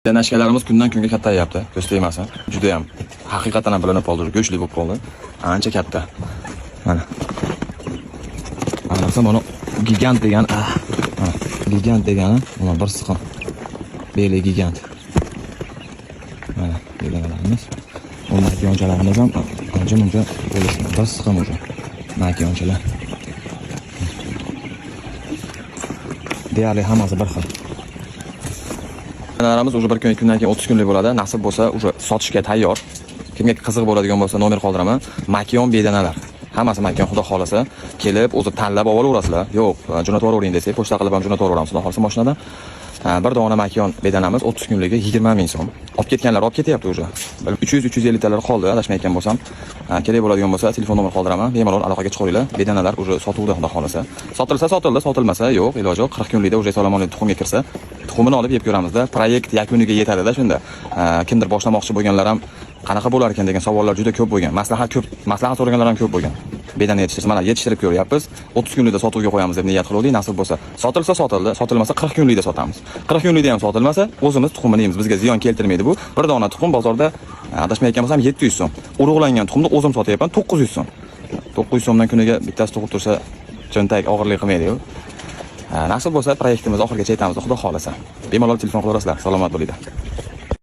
Danashkalarimiz kundan kunga kattayyapti. Ko'z tegmasin. Juda ham haqiqatan ham bilinib qoldi, go'shtli bo'lib qoldi. Ancha katta. Mana. Ayniqsa mana gigant degan, mana gigant degani mana bir siqim. Белый gigant. Mana bedanalarimiz. Bu makyonchalarimiz ham ancha muncha bo'lishgan. Bir siqim уже. Makyonchalar. Deyarli hammasi bir xil. Bedanlarimiz уже bir kun, ikki kundan keyin 30 kunlik bo'ladi. Nasib bo'lsa, уже sotishga tayyor. Kimga qiziq bo'ladigan bo'lsa, nomer qoldiraman. Makiyon bedanalar. Hammasi makiyon, xudo xolasa, kelib o'zi tanlab olaverasizlar. Yo'q, jo'natib yuboravering desak, pochta qilib ham jo'natib yuboramiz, xudo xolasa mashinadan. Bir dona makiyon bedanamiz 30 kunligi 20 ming so'm. Olib ketganlar olib ketyapti уже. 300-350 talar qoldi, adashmayotgan bo'lsam. Kerak bo'ladigan bo'lsa, telefon nomer qoldiraman. Bemalol aloqaga chiqaveringlar. Bedanalar уже sotuvda, xudo xolasa. Sotilsa sotildi, sotilmasa yo'q, iloji yo'q. 40 kunlikda уже eson tuxumga kirsa, tuxumini olib yeb ko'ramizda. Proyekt yakuniga yetadi-da shunda. Kimdir boshlamoqchi bo'lganlar ham qanaqa bo'lar ekan degan savollar juda ko'p bo'lgan. Maslahat ko'p, maslahat so'raganlar ham ko'p bo'lgan. Bedana yetishtirish, mana yetishtirib ko'ryapmiz. 30 kunlikda sotuvga qo'yamiz deb niyat qildik. Nasib bo'lsa, sotilsa sotildi, sotilmasa 40 kunlikda sotamiz. 40 kunlikda ham sotilmasa, o'zimiz tuxumini yeymiz. Bizga ziyon keltirmaydi bu. Bir dona tuxum bozorda adashmayotgan bo'lsam 700 so'm. Urug'langan tuxumni o'zim sotyapman 900 so'm. 900 so'mdan kuniga bittasi tug'ib tursa, cho'ntak og'irlik qilmaydi-yu. Nasib bo'lsa, proyektimiz oxirigacha yetamiz, xudo xolasa. Bemalol telefon qilaverasizlar. Salomat bo'linglar.